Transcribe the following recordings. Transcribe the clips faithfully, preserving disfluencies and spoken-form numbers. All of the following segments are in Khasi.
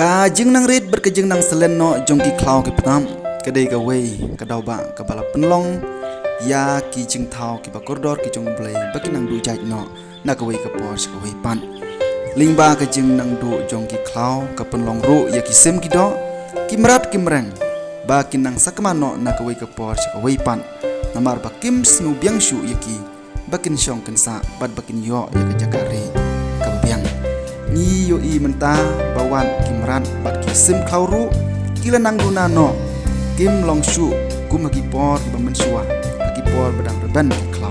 Ka jingnang rit bad ka jingnang selen noh jong ki khlaw ki ptap ka dei kawei ka daw ba kaba la pynlong ïa ki jingthaw kiba kordor ki jong U Blei ba ki nang duh jait noh na kawei ka por sha kawei pat. Lyngba ka jingnang duh jong ki khlaw ka pynlong ruh ïa ki sim ki doh, ki mrad ki mreng ba ki nang sakma noh na kawei ka por sha kawei pat. Namar ba kim sngewbiang shuh ïa ki ba kin shong kin sah bad ba kin ïoh ïa ka jaka rieh kaba biang. Ngi ïohi mynta ba wat ki mrad bad ki sim khlaw ruh ki la nang duna noh, kim long shuh kum ha ki por ba mynshuwa, ha ki por ba dang rben ki khlaw.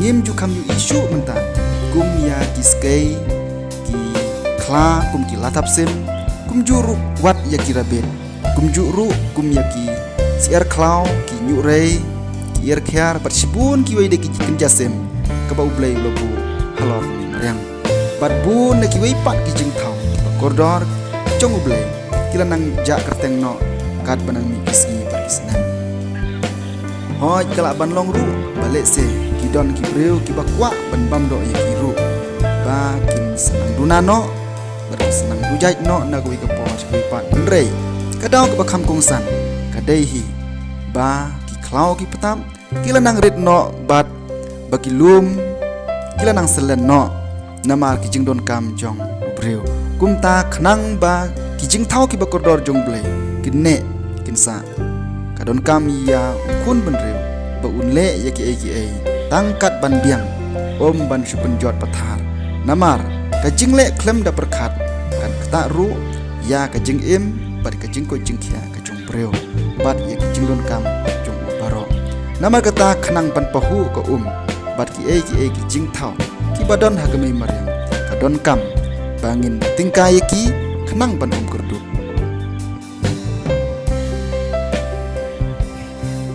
Ngim ju kham ïohi shuh mynta kum ïa ki skei, ki khla, kum ki lathap sim, kumjuh ruh wat ïa ki rabbit, kumjuh ruh kum ïa ki syiar khlaw, ki ñiuhrei, ki ïar khiar bad shibun kiwei de ki kynja sim kaba U Blei u la buh halor ne mariang. Bad bun na kiwei pat ki jingthaw kiba kordor jong U Blei ki la nang jah kyrteng noh katba nang mih ki sngi bad ki snem. Hooid, ka lah ban long ruh ba lehse ki don ki briew kiba kwah ban bam doh ïa ki ruh ba kin sa nang duna noh bad kin sa nang duh jait noh na kawei ka por sha kawei pat. Hynrei ka daw kaba kham kongsan ka dei hi ba ki khlaw ki ptap ki la nang rit noh bad ba ki lum ki la nang selen noh namar ki jingdonkam jong u briew. Kumta khnang ba ki jingthaw kiba kordor jong U Blei kin neh kin sah, ka donkam ïa u khun bynriew ba un leh ïa kiei kiei tang kat ban biang, ym ban shu pynjot pathar. Namar ka jingleh khlem da pyrkhat kan ktah ruh ïa ka jingim bad ka jingkoit jingkhiah ka jong u briew bad ïa ki jingdonkam jong u baroh. Namar kata, khnang ban pahuh ka um bad kiei kiei ki jingthaw kiba don ha ka mei mariang, ka donkam ba ngin tyngkai ïa ki khnang ban um kyrduh.